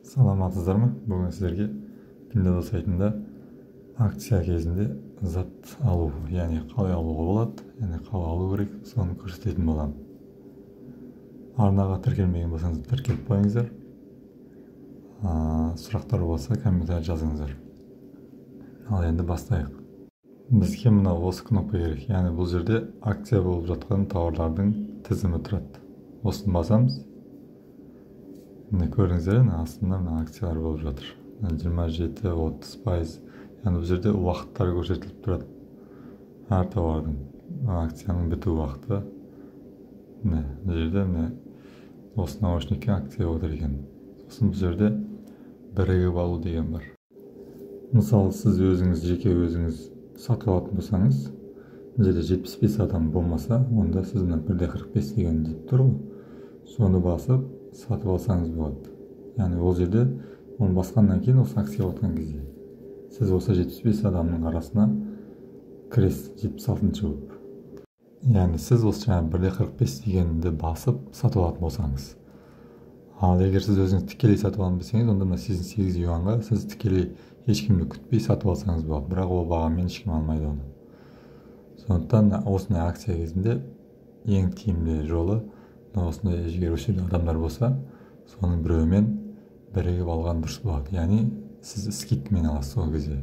Саламатсыздар ма? Бүгін сіздерге Пиндуодуо сайтында акция кезінде зат алу, яғни қалай алуға болады, яғни қалай алу керек, соны көрсететін боламын. Арнаға тіркелмеген болсаңыз, тіркеліп қойыңыздар. Сұрақтар болса, комментарий жазыңыздар. Ал енді бастайық. Бізге мына осы кнопка керек, яғни бұл жерде акция болып жатқан тауарлардың тізімі тұрады. Осыны басамыз. Міне, көрдіңіздер, мына астында мына акциялар болып жатыр. 27-30%. Яғни бұл жерде уақыттар көрсетіліп тұрады. Әр тауардың акцияның біту уақыты. Міне, мына жерде міне осы наушникке акция отыр екен. Сосын бұл жерде бірігіп алу деген бар. Мысалы, сіз өзіңіз жеке өзіңіз сатып алатын болсаңыз, мына жерде 75 адам болмаса, онда сіз мына 1,45 деген деп тұр ғой. Соны басып сатып алсаңыз болады. Яғни ол жерде оны басқаннан кейін, осы акция отқан кезде сіз осы 75 адамның арасына кіресіз, 76-шы болып. Яғни сіз осы жаңа 1,45 дегенді басып сатып алатын болсаңыз. Ал егер сіз өзіңіз тікелей сатып аламын десеңіз, онда мына 88 юанға сіз тікелей ешкімді күтпей сатып алсаңыз болады. Бірақ ол бағамен ешкім алмайды оны. Сондықтан осындай акция кезінде ең тиімді жолы осындай, егер осы жерде адамдар болса, соның біреуімен бірігіп алған дұрыс болады. Яғни сіз скидкамен аласыз сол кезде.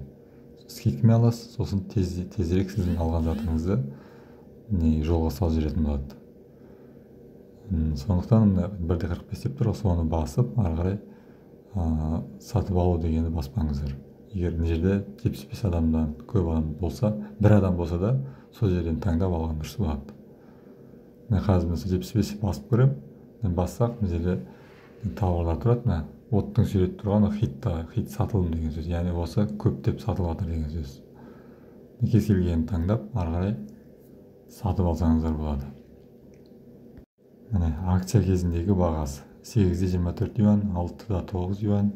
Скидкамен аласыз, сосын тезірек сіздің алған затыңызды не жолға салып жіберетін болады. Сондықтан мына 1,45 деп тұр, соны басып ары қарай сатып алу дегенді баспаңыздар. Егер мына жерде 75 адамдан көп адам болса, бір адам болса да, сол жерден таңдап алған дұрыс болады. Міне, қазір мен 75 басып көремін. Бассақ, мына жерде тауарлар тұрады. Мына оттың суреті тұрған хит сатылым деген сөз. Яғни осы көптеп сатылып жатыр деген сөз. Кез келгенін таңдап ары қарай сатып алсаңыздар болады. Міне, акция кезіндегі бағасы 8,24 юан, 6,9 юан,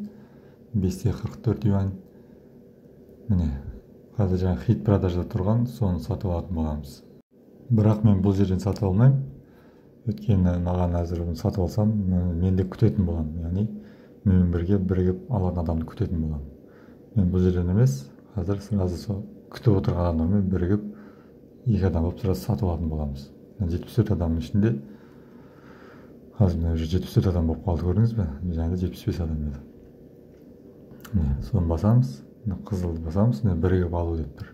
5,44 юан. Міне, қазір жаңа хит продажда тұрған, соны сатып алатын боламыз. Бірақ мен бұл жерден сатып алмаймын. Өйткені маған әзір бұны сатып алсам, мен де күтетін боламын. Яғни менімен бірге бірігіп алатын адамды күтетін боламын. Мен бұл жерден емес, қазір сразу сол күтіп отырған адамдармен бірігіп, екі адам болып сразу сатып алатын боламыз. 74 адамның ішінде қазір мына уже 74 адам болып қалды, көрдіңіз бе? Жаңа 75 адам еді. Міне, соны басамыз, міне, қызылды басамыз, міне, бірігіп алу деп тұр.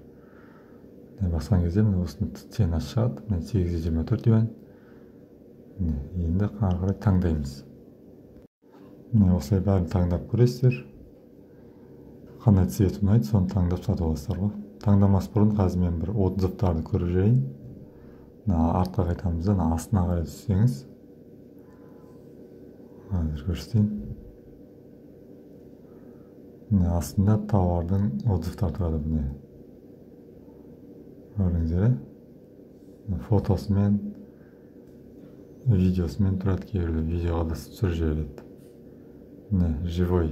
Міне, басқан кезде міне осының ценасы шығады, міне 8,24 юань. Міне, енді ары қарай таңдаймыз. Міне, осылай бәрін таңдап көресіздер. Қандай цвет ұнайды, соны таңдап сатып аласыздар ғой. Таңдамас бұрын қазір мен бір отзывтарды көріп жіберейін. Мына артқа қайтамыз да, мына астына қарай түссеңіз, қазір көрсетейін. Міне, астында тауардың отзывтары тұрады, міне. Көрдіңіздер, ә? Фотосымен, видеосымен тұрады, кейбіреулер видеоға да түсіріп жібереді. Міне, живой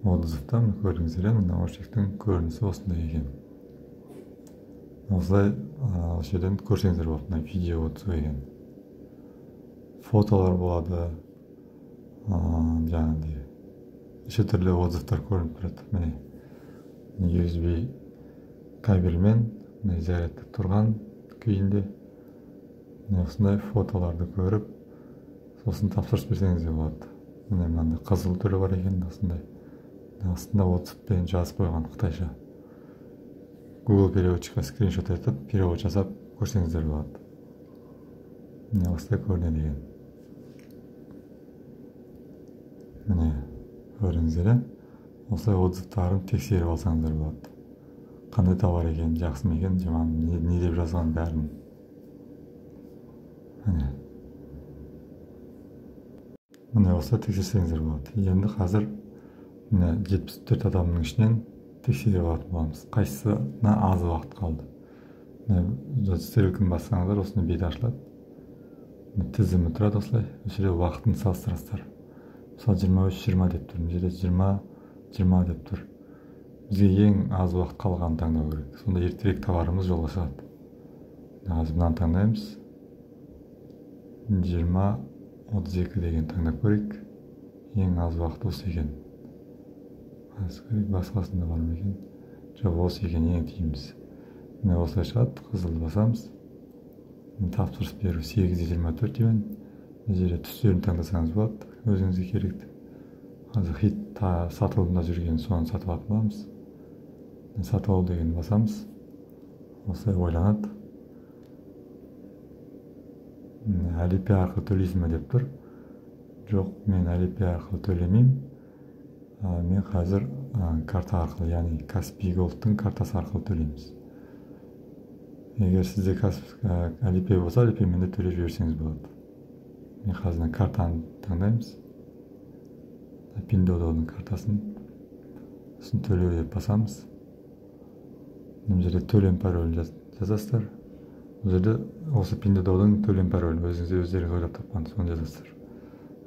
отзывта, міне, көрдіңіздер, ә? Мына наушниктің көрінісі осындай екен. Осылай осы жерден көрсеңіздер болады, мына видео отзыв екен. Фотолар болады, жаңағыдай неше түрлі отзывтар көрініп тұрады. Міне, USB кабельмен міне зарядта тұрған күйінде міне осындай фотоларды көріп, сосын тапсырыс берсеңіз де болады. Міне, мынандай қызыл түрі бар екен, осындай. Астында отзывпен жазып қойған қытайша. Google переводчикқа скриншот етіп, перевод жасап көрсеңіздер болады. Міне, осылай көрінеді екен. Міне, көрдіңіздер, ә? Осылай отзывтарын тексеріп алсаңыздар болады. Қандай товар екен, жақсы ма екен, жаман, не деп жазған бәрін. Міне. Міне, осылай тексерсеңіздер болады. Енді қазір міне 74 адамның ішінен тексеріп алатын боламыз. Қайсысына аз уақыт қалды. Міне, стрелканы бассаңыздар, осындай бет ашылады. Міне, тізімі тұрады осылай. Осы жерде уақытын салыстырасыздар. Мысалы, 23:20 деп тұр. Мына жерде 20:20 деп тұр. Бізге ең аз уақыт қалғанын таңдау керек. Сонда ертерек товарымыз жолға шығады. Қазір мынаны таңдаймыз. 20:32 деген таңдап көрейік. Ең аз уақыт осы екен. Басқасында бар ма екен? Жоқ, осы екен ең тиімдісі. Міне осылай шығады, қызылды басамыз. Тапсырыс беру 8,24 юань. Мына жерде түстерін таңдасаңыз болады, өзіңізге керекті. Қазір хит сатылымда жүрген соны сатып алатын боламыз. Сатып алу дегенді басамыз. Осылай ойланады. Alipay арқылы төлейсің бе деп тұр. Жоқ, мен Alipay арқылы төлемеймін. Мен қазір карта арқылы, яғни Kaspi Gold'тың картасы арқылы төлейміз. Егер сізде Alipay болса, Alipay'мен де төлеп жіберсеңіз болады. Мен қазір картаны таңдаймыз. Pinduoduo'ның картасын. Сосын төлеу деп басамыз. Мына жерде төлем паролін жазасыздар. Бұл жерде осы Pinduoduo'ның төлем паролін өздеріңіз ойлап тапқан, соны жазасыздар.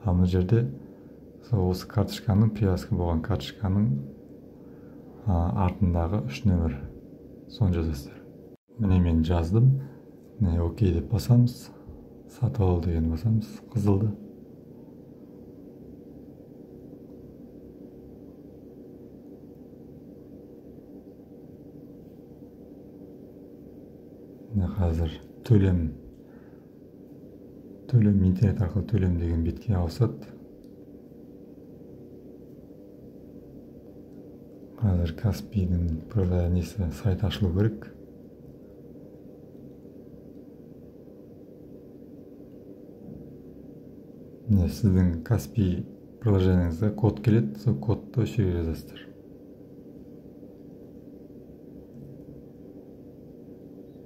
Ал мына жерде осы карточканың, привязка болған карточканың артындағы 3 нөмір, соны жазасыздар. Міне мен жаздым. Міне окей деп басамыз. Сатып алу деген басамыз, қызылды. Міне қазір төлем интернет арқылы төлем деген бетке ауысады. Қазір Каспийдің несі сайт ашылу керек. Міне сіздің Каспий приложениеңізге код келеді, сол кодты осы жерге жазасыздар.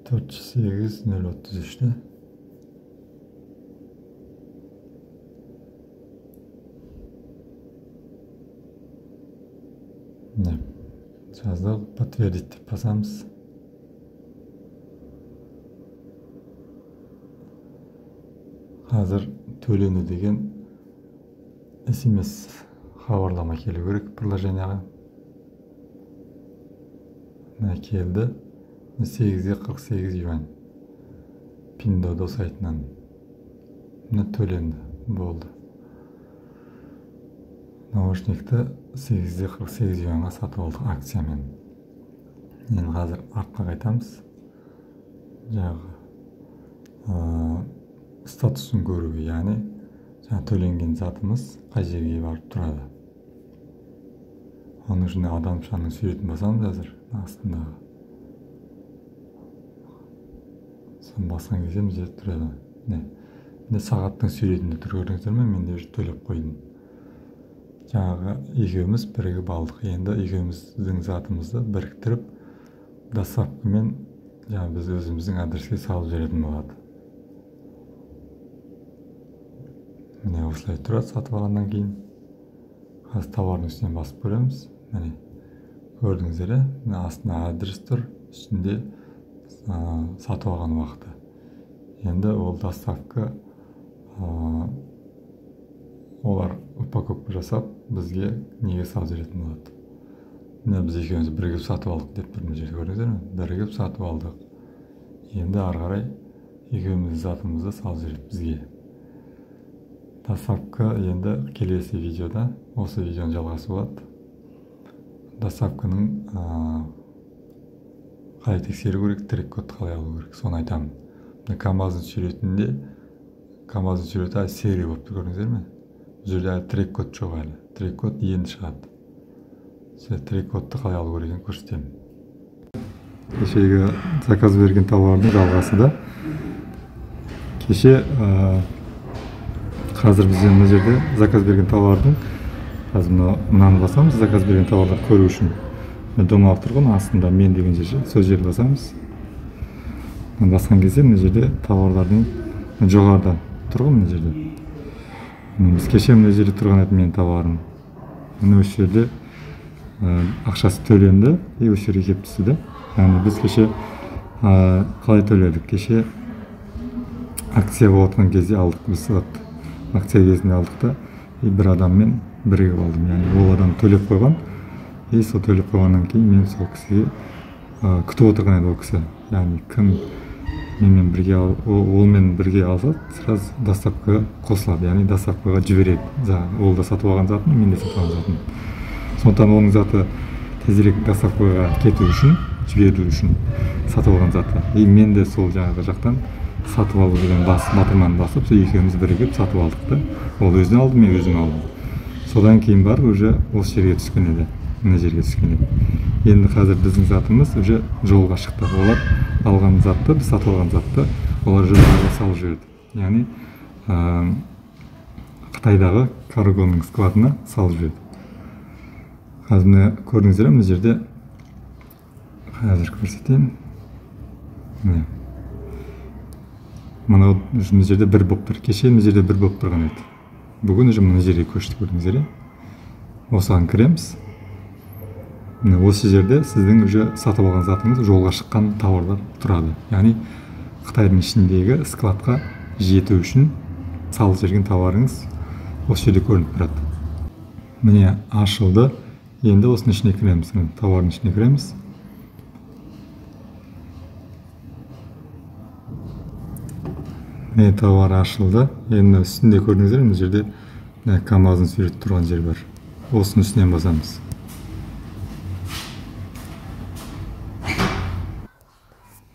408 033-ті. Міне жаздық, подтвердить деп басамыз. Қазір төленді деген SMS хабарлама келу керек приложениеға. Міне келді. 8,48 юань. Pinduoduo сайтынан. Міне төленді, болды. Наушникті 8,48 юанға сатып алдық акциямен. Енді қазір артқа қайтамыз. Жаңағы статусын көруге, яғни жаңа төленген затымыз қай жерге барып тұрады. Оның үшін адамшаның суретін басамыз қазір астындағы. Соны басқан кезде мына жерде тұрады. Міне сағаттың суретінде тұр, көрдіңіздер ме? Мен де уже төлеп қойдым. Жаңағы екеуміз бірігіп алдық. Енді екеуміздің затымызды біріктіріп доставкамен жаңа біз өзіміздің адреске салып жіберетін болады. Міне осылай тұрады сатып алғаннан кейін. Қазір товардың үстінен басып көреміз. Міне көрдіңіздер, міне астында адрес тұр, үстінде сатып алған уақыты. Енді ол доставка олар упаковка жасап бізге неге салып жіберетін болады. Міне біз екеуміз бірігіп сатып алдық деп тұр мына жерде, көрдіңіздер ме? Бірігіп сатып алдық. Енді ары қарай екеуміз затымызды салып жібереді бізге. Доставка енді келесі видеода, осы видеоның жалғасы болады. Доставканың қалай тексеру керек, трек кодты қалай алу керек, соны айтамын. Мына КамАЗдың суретінде, КамАЗдың суреті әлі серый болып тұр, көрдіңіздер ме? Бұл жерде әлі трек код жоқ әлі. Трек код енді шығады. Сіз трек кодты қалай алу керек екенін көрсетемін. Кешегі заказ берген тауардың жалғасы да. Кеше қазір біз мына жерде заказ берген тауардың, қазір мынаны басамыз, заказ берген тауарды көру үшін. Домалап тұр ғой, астында мен деген жер, сол жерді басамыз. Басқан кезде мына жерде тауарлардың жоғарыда тұр ғой мына жерде. Біз кеше мына жерде тұрған еді менің тауарым. Міне осы жерде ақшасы төленді, и осы жерге келіп түсті де. Яғни біз кеше қалай төледік? Кеше акция болған кезде алдық біз затты. Акция кезінде алдық та, и бір адаммен бірігіп алдым. Яғни ол адам төлеп қойған, и сол төлеп қойғаннан кейін мен сол кісіге күтіп отырған еді ол кісі. Яғни кім Менімен бірге олмен бірге алса, сразу доставкаға қосылады, яғни доставкаға жібереді. Ол да сатып алған затын, мен де сатып алған затын. Сондықтан оның заты тезірек доставкаға кету үшін, жіберу үшін сатып алған заты. И мен де сол жаңағы жақтан сатып алу деген батырманы басып, сол екеуміз бірігіп сатып алдық та. Ол өзіне алды, мен өзім алдым. Содан кейін барып уже осы жерге түскен еді, мына жерге түскен еді. Енді қазір біздің затымыз уже жолға шықты. Олар алған затты, біз сатып алған затты олар уже жолға салып жіберді. Яғни Қытайдағы каргоның складына салып жіберді. Қазір міне көрдіңіздер, мына жерде қазір көрсетейін. Міне. Мынау мына жерде бір болып тұр. Кеше мына жерде бір болып тұрған еді. Бүгін уже мына жерге көшті, көрдіңіздер, Осыған кіреміз. Міне осы жерде сіздің уже сатып алған затыңыз жолға шыққан тауарлар тұрады. Яғни Қытайдың ішіндегі складқа жету үшін салып жіберген тауарыңыз осы жерде көрініп тұрады. Міне ашылды. Енді осының ішіне кіреміз. Міне тауардың ішіне кіреміз. Міне тауар ашылды. Енді үстінде көрдіңіздер, мына жерде міне КАМАЗдың суреті тұрған жер бар. Осының үстінен басамыз.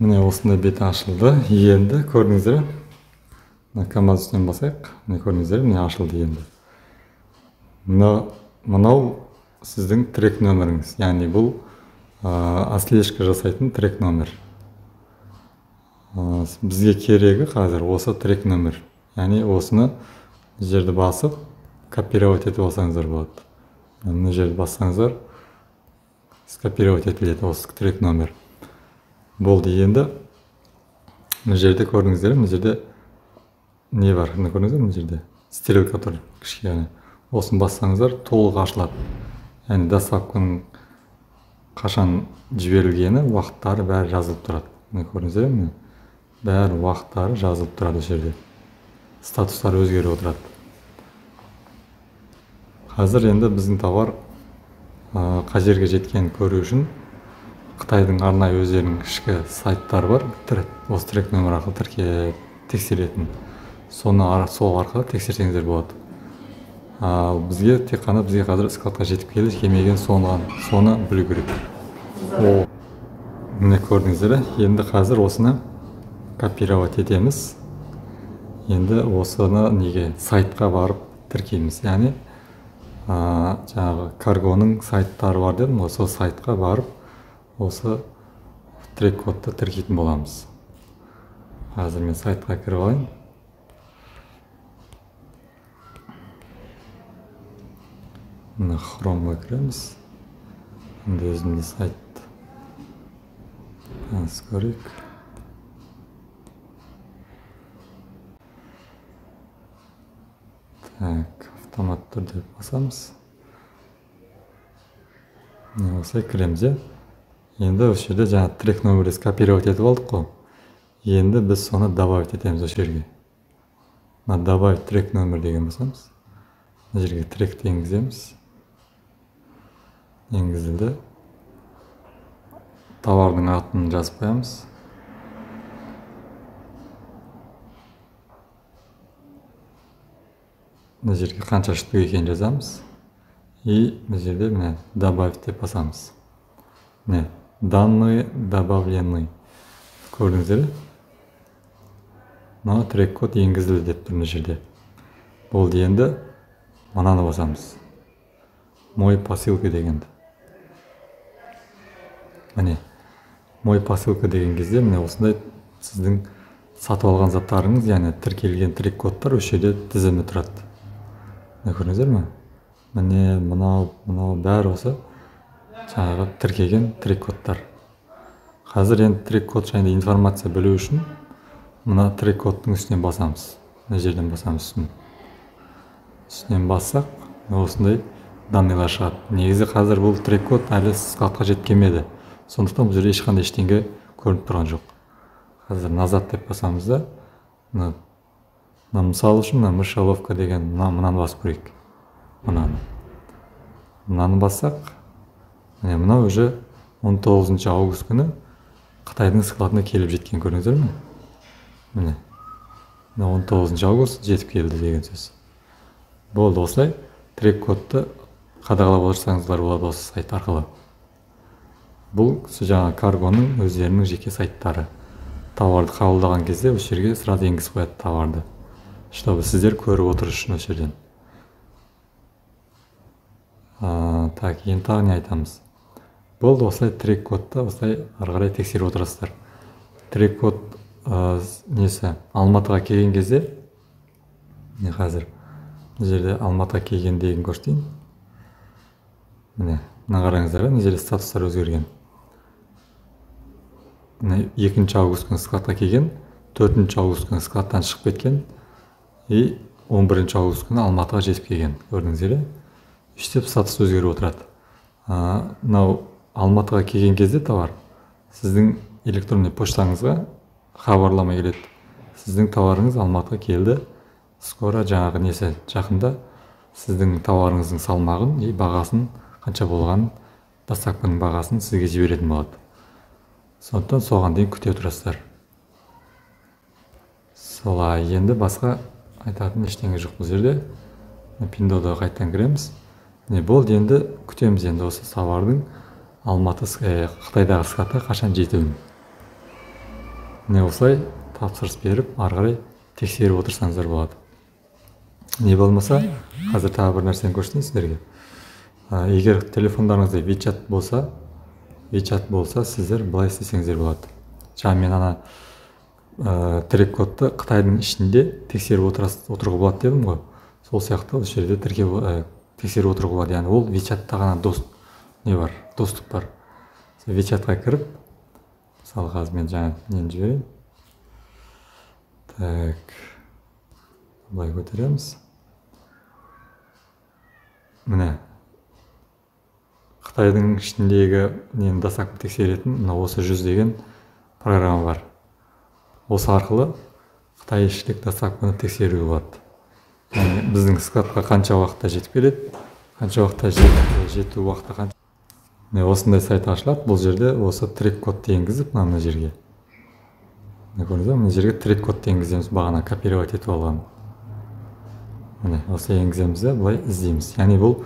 Міне осындай бет ашылды. Енді көрдіңіздер, мына КАМАЗ үстінен басайық. Міне көрдіңіздер, міне ашылды енді. Мынау сіздің трек нөміріңіз. Яғни бұл отслежка жасайтын трек нөмір. Бізге керегі қазір осы трек нөмір. Яғни осыны жерді басып копировать етіп алсаңыздар болады. Мына жерді бассаңыздар скопировать етіледі осы трек нөмір. Болды. Енді мына жерде көрдіңіздер, мына жерде не бар? Мына көрдіңіздер, мына жерде стрелка тұр кішкене. Осыны бассаңыздар толық ашылады. Яғни доставканың қашан жіберілгені, уақыттары бәрі жазылып тұрады. Мына көрдіңіздер, міне бәрі уақыттары жазылып тұрады осы жерде. Статустары өзгеріп отырады. Қазір енді біздің тауар қай жерге жеткенін көру үшін Қытайдың арнайы өздерінің ішкі сайттары бар, осы трек нөмір арқылы тексеретін. Соны сол арқылы тексерсеңіздер болады. Ал бізге тек қана бізге қазір складқа жетіп келді, келмеген соны білу керек. Ол міне көрдіңіздер, енді қазір осыны копировать етеміз. Енді осыны неге сайтқа барып тіркейміз. Яғни жаңағы каргоның сайттары бар дедім, осы сайтқа барып осы трек кодты тіркейтін боламыз. Қазір мен сайтқа кіріп алайын. Мына Chrome'ға кіреміз. Енді өзімде сайт көрейік. Так, автомат түрде басамыз. Міне осылай кіреміз, иә. Енді осы жерде жаңа трек нөмірді скопировать етіп алдық қой. Енді біз соны добавить етеміз осы жерге. Мына добавить трек нөмір деген басамыз. Мына жерге тректі енгіземіз. Енгізілді. Товардың атын жазып қоямыз. Мына жерге қанша штук екенін жазамыз. И мына жерде міне добавить деп басамыз. Міне данные добавлены. Көрдіңіздер? Мына трек код енгізілді деп тұр мына жерде. Болды, енді мынаны басамыз. Мой посылка дегенді. Міне мой посылка деген кезде міне осындай сіздің сатып алған заттарыңыз, яғни тіркелген трек кодтар осы жерде тізімі тұрады. Міне көрдіңіздер ме? Міне мынау, мынау бәрі осы жаңағы тіркеген трек кодтар. Қазір енді трек код жайында информация білу үшін мына трек кодтың үстінен басамыз. Мына жерден басамыз үстінен. Үстінен бассақ, осындай данныйлар шығады. Негізі қазір бұл трек код әлі складқа жеткенмеді. Сондықтан бұл жерде ешқандай ештеңе көрініп тұрған жоқ. Қазір назад деп басамыз да, мына мысал үшін мына мышеловка деген мынаны басып көрейік. Мынаны. Мынаны бассақ, міне мынау уже 19 август күні Қытайдың складына келіп жеткен, көрдіңіздер ме? Міне, 19 август жетіп келді деген сөз. Болды, осылай трек кодты қадағалап отырсаңыздар болады осы сайт арқылы. Бұл жаңа каргоның өздерінің жеке сайттары. Тауарды қабылдаған кезде осы жерге сразу енгізіп қояды тауарды, чтобы сіздер көріп отыру үшін осы жерден. Так, енді тағы не айтамыз? Болды, осылай трек кодты осылай ары қарай тексеріп отырасыздар. Трек код несі Алматыға келген кезде, міне қазір мына жерде Алматыға келген деген көрсетейін. Міне, мына қараңыздар, мына жерде статустар өзгерген. Міне 2 август күні складқа келген, 4 август күні складтан шығып кеткен и 11 август күні Алматыға жетіп келген. Көрдіңіздер, үштеп статус өзгеріп отырады. Мынау Алматыға келген кезде товар сіздің электронный поштаңызға хабарлама келеді. Сіздің товарыңыз Алматыға келді. Скоро жаңағы несі жақында сіздің товарыңыздың салмағын и бағасын, қанша болғанын, доставканың бағасын сізге жіберетін болады. Сондықтан соған дейін күте тұрасыздар. Солай, енді басқа айтатын ештеңе жоқ бұл жерде. Пиндодаға қайтадан кіреміз. Не болды, енді күтеміз енді осы товардың Алматы, Қытайдағы складқа қашан жетуін. Міне осылай тапсырыс беріп, ары қарай тексеріп отырсаңыздар болады. Не болмаса, қазір тағы бір нәрсені көрсетейін сіздерге. Егер телефондарыңызда WeChat болса, сіздер былай істесеңіздер болады. Жаңа мен ана трек кодты Қытайдың ішінде тексеріп отыруға болады дедім ғой. Сол сияқты осы жерде тексеріп отыруға болады. Яғни ол WeChatта ғана доступ бар. WeChatқа кіріп, мысалы қазір мен жаңа нені жіберейін. Так, былай көтереміз. Міне, Қытайдың ішіндегі нені доставка тексеретін мына осы 100 деген программа бар. Осы арқылы Қытай ішілік доставканы тексеруге болады. Яғни біздің складқа қанша уақытта жетіп келеді, қанша уақытта жету уақыты қанша. Міне осындай сайт ашылады. Бұл жерде осы трек кодты енгізіп, мына жерге. Міне көрдіңіз бе? Мына жерге трек кодты енгіземіз, бағана копировать етіп алған. Міне осы енгіземіз де былай іздейміз. Яғни бұл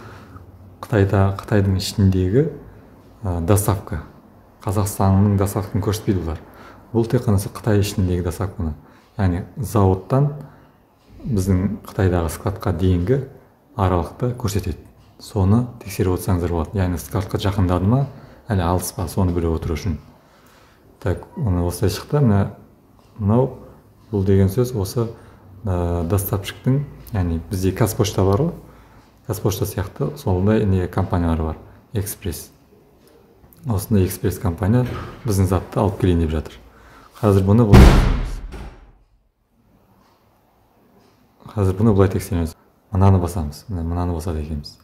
Қытайдың ішіндегі доставка. Қазақстанның доставкасын көрсетпейді бұлар. Бұл тек қана Қытай ішіндегі доставканы. Яғни зауыттан біздің Қытайдағы складқа дейінгі аралықты көрсетеді. Соны тексеріп отырсаңыздар болады. Яғни складқа жақындады ма, әлі алыс па, соны біліп отыру үшін. Так, оны осылай шықты. Мынау бұл деген сөз осы доставщиктің, яғни бізде Қазпошта бар ғой, Қазпошта сияқты сондай не компаниялар бар, экспресс. Осындай экспресс компания біздің затты алып келейін деп жатыр. Қазір бұны былай тексереміз. Мынаны басамыз. Мынаны басады екенбіз.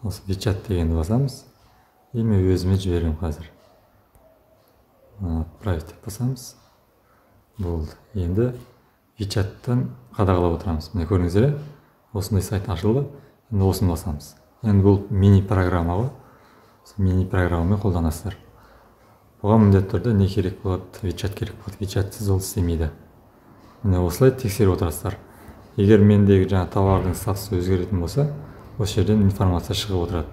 Осы WeChat дегенді басамыз. И мен өзіме жіберемін қазір. Отправить деп басамыз. Болды. Енді WeChat'тан қадағалап отырамыз. Міне көрдіңіздер, осындай сайт ашылды. Енді осыны басамыз. Енді бұл мини программа ғой. Мини программамен қолданасыздар. Бұған міндетті түрде не керек болады? WeChat керек болады. WeChatсыз ол істемейді. Міне осылай тексеріп отырасыздар. Егер мендегі жаңа товардың статусы өзгеретін болса, осы жерден информация шығып отырады.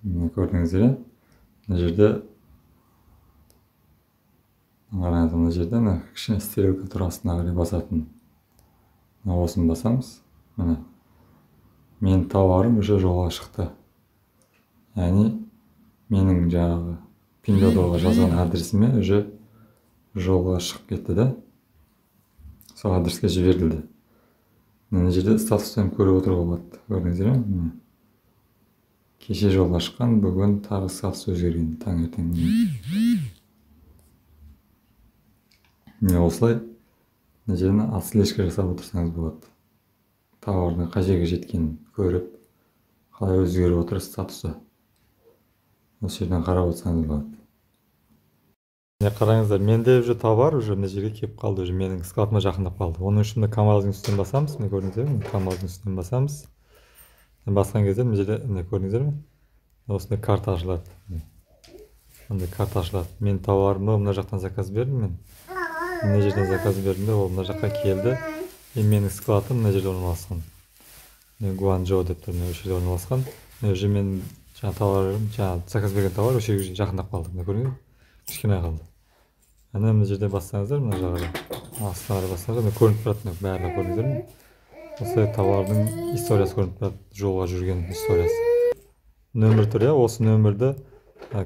Міне көрдіңіздер, мына жерде қараңыз, мына жерде мына кішкене стрелка тұр, астына қарай басатын. Мына осыны басамыз. Міне менің товарым уже жолға шықты. Яғни менің жаңағы Пиндодаға жазған адресіме уже жолға шығып кетті да. Сол адреске жіберілді. Мына жерде статустан көріп отыруға болады. Көрдіңіздер ме? Кеше жолға шыққан, бүгін тағы статус өзгерген таңертең. Міне осылай мына жерден отслежка жасап отырсаңыз болады. Товардың қай жерге жеткенін көріп, қалай өзгеріп отыр статусы. Осы жерден қарап отырсаңыз болады. Міне қараңыздар, менде уже товар уже мына жерге келіп қалды, уже менің складыма жақындап қалды. Оның үшін КАМАЗдың үстінен басамыз. Міне көрдіңіздер ме? КАМАЗдың үстінен басамыз. Басқан кезде мына жерде міне көрдіңіздер ме? Осындай карта ашылады. Мындай карта ашылады. Мен тауарымды мына жақтан заказ бердім мен. Мына жерден заказ бердім де, ол мына жаққа келді. И менің складым мына жерде орналасқан. Міне, Гуанчжоу деп тұр, мына осы жерде орналасқан. Міне, уже мен жаңа тауарым, жаңа заказ берген тауар осы жерге жақындап қалды. Мына, көрдіңіз бе? Кішкене қалды. Ана мына жерде бассаңыздар, мына жағына, астына қарай бассаңыздар, мына көрініп тұрады, мына барлығы, көрдіңіздер ме? Осы тауардың историясы көрініп тұрады, жолға жүрген историясы. Нөмір тұр, иә, осы нөмірді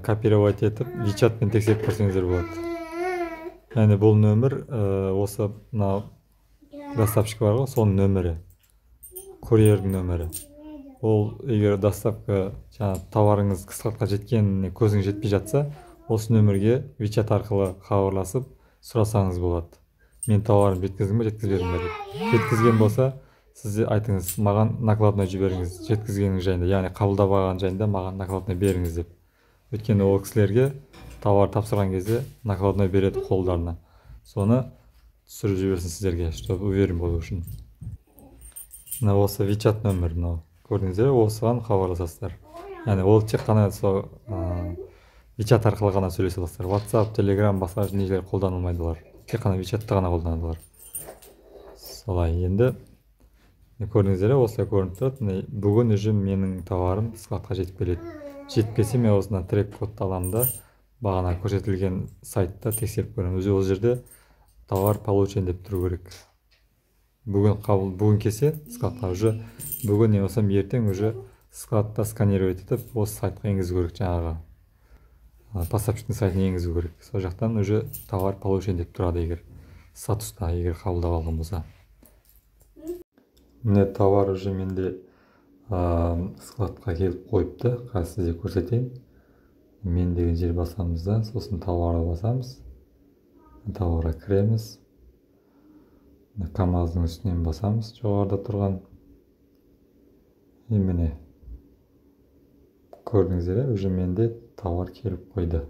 копировать етіп, WeChat-пен тексеріп көрсеңіздер болады. Яғни бұл нөмір осы мына доставщик бар ғой, соның нөмірі, курьердің нөмірі. Ол егер доставка, жаңағы товарыңыз складқа жеткеніне көзіңіз жетпей жатса, осы нөмірге WeChat арқылы хабарласып сұрасаңыз болады: мен тауарымды жеткіздің бе, жеткізбедің бе деп. Жеткізген болса, сіз де айтыңыз: маған накладной жіберіңіз жеткізгеніңіз жайында, яғни қабылдап алған жайында маған накладной беріңіз деп. Өйткені ол кісілерге тауар тапсырған кезде накладной береді қолдарына, соны түсіріп жіберсін сіздерге, чтобы уверен болу үшін. Мына осы WeChat нөмір мынау, көрдіңіздер, осыған хабарласасыздар. Яғни ол тек қана сол WeChat арқылы ғана сөйлесе аласыздар. WhatsApp, Telegram, басқа нелер қолданылмайды, олар тек қана WeChat-та ғана қолданады олар. Солай. Енді көрдіңіздер, осылай көрініп тұрады. Міне, бүгін уже менің товарым складқа жетіп келеді. Жетіп келсе, мен осыдан трек кодты аламын да, бағана көрсетілген сайтта тексеріп көремін. Өзі ол жерде товар получен деп тұру керек. Бүгін қабыл, бүгін келсе складқа, уже бүгін не болмаса ертең уже складта сканировать етіп, осы сайтқа енгізу керек, жаңағы поставщиктің сайтына енгізу керек. Сол жақтан уже товар получен деп тұрады, егер статуста, егер қабылдап алған болса. Міне, товар уже менде складқа келіп қойыпты. Қазір сізге көрсетейін. Мен деген жер басамыз да, сосын товарға басамыз, товарға кіреміз, КамАЗдың үстінен басамыз жоғарыда тұрған. И міне, көрдіңіздер, иә, уже менде товар келіп қойды.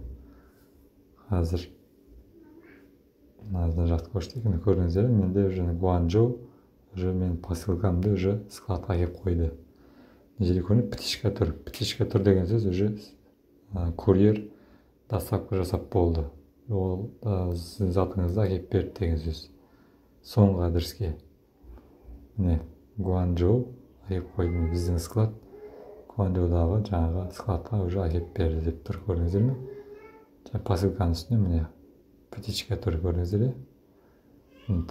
Қазір мына жақты көрсетейік. Көрдіңіздер, менде уже Гуанчжоу, уже менің посылкамды уже складқа әкеліп қойды. Мына жерде көрінеді, птичка тұр. Птичка тұр деген сөз, уже курьер доставка жасап болды, ол сіздің затыңызды әкеліп берді деген сөз соңғы адреске. Міне, Гуанчжоу әкеліп қойды. Біздің склад Гуанчжоудағы жаңағы складқа уже әкеліп берді деп тұр, көрдіңіздер ме? Жаңа посылканың үстіне, міне, птичка тұр, көрдіңіздер, иә.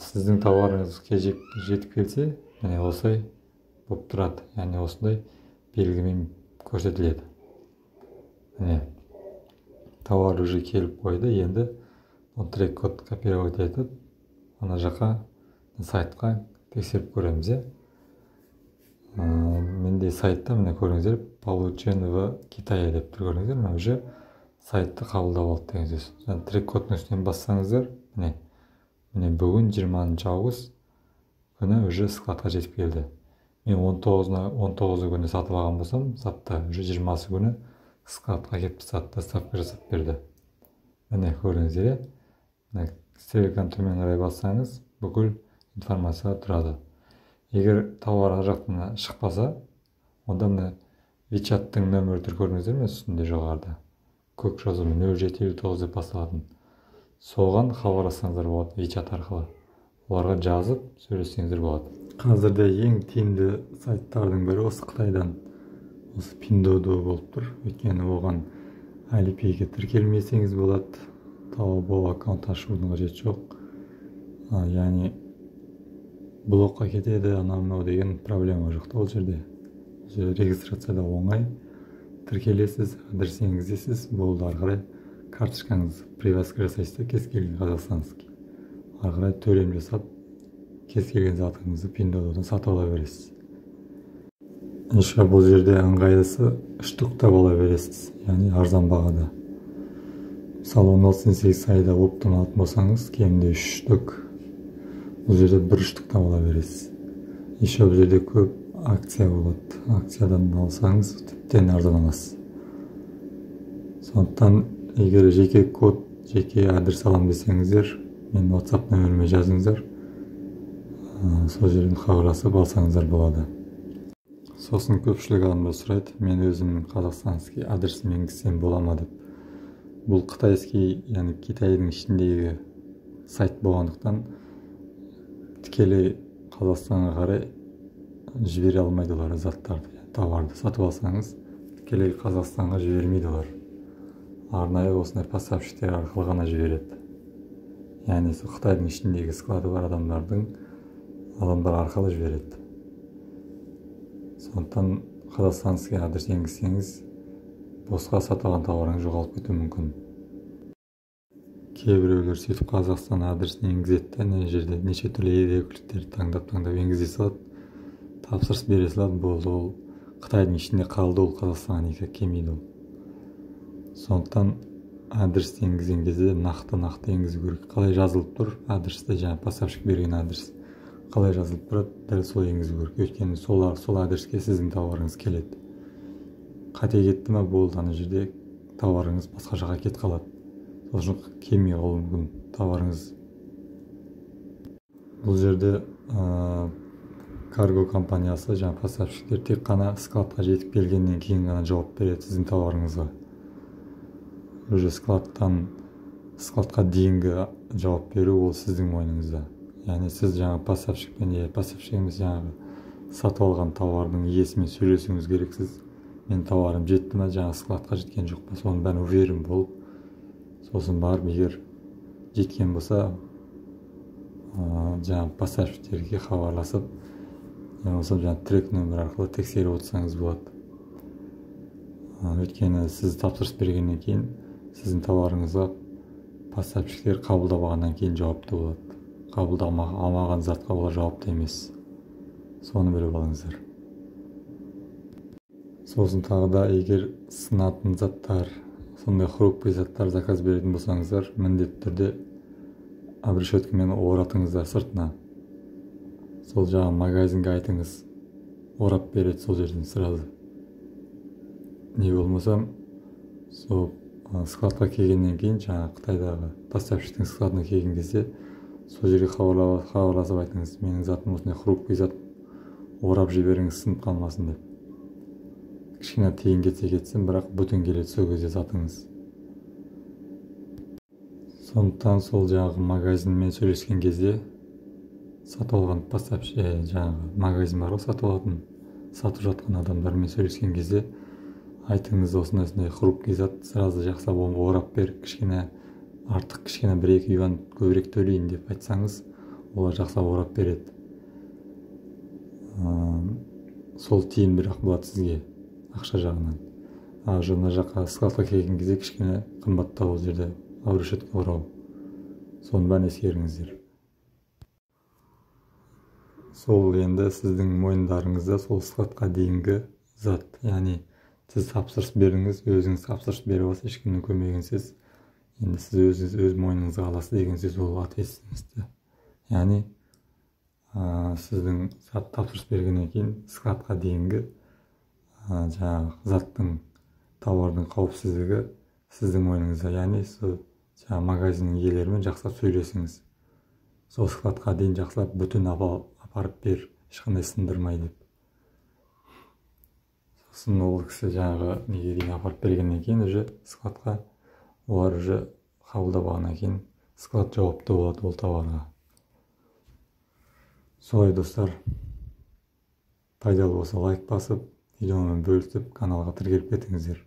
Сіздің тауарыңыз жетіп келсе, міне, осылай болып тұрады, яғни осындай белгімен көрсетіледі. Міне, товар уже келіп қойды. Енді трек код копировать етіп, ана жаққа, сайтқа тексеріп көреміз, иә. Менде сайтта, міне, көрдіңіздер, получен в Китае деп тұр, көрдіңіздер ме? Уже сайтты қабылдап алды деген сөз. Жаңа трек кодтың үстінен бассаңыздар, міне, міне, бүгін 20 август күні уже складқа жетіп келді. Мен 19-ына, 19-ы күні сатып алған болсам затты, уже 20-сы күні складқа әкеліп тастады, доставка жасап берді. Міне, көрдіңіздер, иә. Міне, стрелканы төмен қарай бассаңыз, бүкіл информация тұрады. Егер тауар ар жақтан шықпаса, онда міне, WeChat-тың нөмірі тұр, көрдіңіздер ме? Үстінде, жоғарыда көк жазумен 0759 деп басталатын. Соған хабарлассаңыздар болады. WeChat арқылы оларға жазып сөйлессеңіздер болады. Қазірде ең тиімді сайттардың бірі осы Қытайдан осы Пиндуодуо болып тұр, өйткені оған Alipay-ге тіркелмесеңіз болады, Таобао аккаунт ашудың қажеті жоқ, яғни блокқа кетеді, анау мынау деген проблема жоқ та ол жерде. Ол жерде регистрация да оңай: тіркелесіз, адрес енгізесіз, болды. Ары қарай карточкаңызды привязка жасайсыз да, кез келген казахстанский, ары қарай төлем жасап, кез келген затыңызды Пиндуодуодан сатып ала бересіз. Еще бұл жерде ыңғайлысы, штуктап ала бересіз, яғни арзан бағада. Мысалы, 16,8 айда оптом алатын болсаңыз, кемінде үш штук, бұл жерде бір штуктан ала бересіз. Еще бұл жерде көп акция болады, акциядан алсаңыз, тіптен арзан аласыз. Сондықтан егер жеке код, жеке адрес аламын десеңіздер, менің WhatsApp нөміріме жазыңыздар, сол жерден хабарласып алсаңыздар болады. Сосын көпшілік адамдар сұрайды: мен өзімнің казахстанский адресімді енгізсем бола ма деп. Бұл қытайский, яғни Қытайдың ішіндегі сайт болғандықтан, тікелей Қазақстанға қарай жібере алмайды олар заттарды. Товарды сатып алсаңыз, тікелей Қазақстанға жібермейді олар, арнайы осындай поставщиктер арқылы ғана жібереді. Яғни сол Қытайдың ішіндегі склады бар адамдар арқылы жібереді. Сондықтан қазақстанский адрес енгізсеңіз, босқа сатып алған товарыңыз жоғалып кетуі мүмкін. Кейбіреулер сөйтіп Қазақстан адресін енгізеді де, ана жерде неше түрлі ерекшеліктерді таңдап таңдап енгізе салады, тапсырыс бере салады, болды, ол Қытайдың ішінде қалды, ол Қазақстанға никак келмейді ол. Сондықтан адресті енгізген кезде нақты нақты енгізу керек. Қалай жазылып тұр адресте, жаңағы поставщик берген адрес қалай жазылып тұрады, дәл солай енгізу керек. Өйткені сол адреске сіздің товарыңыз келеді. Қате кетті ма, болды, ана жерде товарыңыз басқа жаққа кетіп қалады. Сол үшін келмей қалуы мүмкін товарыңыз. Бұл жерде карго компаниясы, жаңағы поставщиктер тек қана складқа жетіп келгеннен кейін ғана жауап береді сіздің товарыңызға. Уже складқа дейінгі жауап беру ол сіздің мойныңызда. Яғни сіз жаңағы поставщикпен, не поставщик емес, жаңағы сатып алған товардың иесімен сөйлесуіңіз керексіз. Мен товарым жетті ма, жаңағы складқа жеткен жоқ па, соның бәрін уверен болып, сосын барып, егер жеткен болса, жаңағы поставщиктерге хабарласып, не болмаса жаңағы трек нөмір арқылы тексеріп отырсаңыз болады. Өйткені сіз тапсырыс бергеннен кейін сіздің товарыңызға поставщиктер қабылдап алғаннан кейін жауапты болады. Қабылдап алмаған затқа олар жауапты емес, соны біліп алыңыздар. Сосын тағы да, егер сынатын заттар, сондай хрупкий заттар заказ беретін болсаңыздар, міндетті түрде обрешеткамен оратыңыздар сыртына. Сол жаңағы магазинге айтыңыз, орап береді сол жерден сразу. Не болмаса сол складқа келгеннен кейін, жаңағы Қытайдағы поставщиктің складына келген кезде, сол жерге хабарласып айтыңыз: «Менің затым осындай хрупкий зат, орап жіберіңіз, сынып қалмасын», — деп. Кішкене тиын кетсе кетсін, бірақ бүтін келеді сол кезде затыңыз. Сондықтан сол жаңағы магазинмен сөйлескен кезде, сатып алған поставщик, жаңағы магазин бар ғой, сатып алатын, сатып жатқан адамдармен сөйлескен кезде айтыңыз: «Осындай осындай хрупкий зат, сразу жақсылап орап бер, кішкене артық, кішкене 1-2 юань көбірек төлейін», — деп айтсаңыз, олар жақсылап орап береді. Сол тиімдірек болады сізге ақша жағынан. А уже мына жаққа, складқа келген кезде кішкене қымбаттау ол жерде обрешетка орау. Соның бәрін ескеріңіздер. Сол енді сіздің мойындарыңызда сол складқа дейінгі зат. Яғни сіз тапсырыс бердіңіз, өзіңіз тапсырыс беріп аласыз ешкімнің көмегінсіз. Енді сіз өзіңіз өз мойныңызға аласыз деген сөз ол ответственностьті. Яғни сіздің зат тапсырыс бергеннен кейін складқа дейінгі жаңағы заттың, тауардың қауіпсіздігі сіздің мойныңызда. Яғни сол жаңағы магазиннің иелерімен жақсылап сөйлесіңіз: «Сол складқа дейін жақсылап бүтін апарып бер, ешқандай сындырмай», — деп. Сосын ол кісі жаңағы неге дейін апарып бергеннен кейін, уже складқа олар уже қабылдап алғаннан кейін, склад жауапты болады ол товарға. Солай, достар. Пайдалы болса, лайк басып, видеомен бөлісіп, каналға тіркеліп кетіңіздер.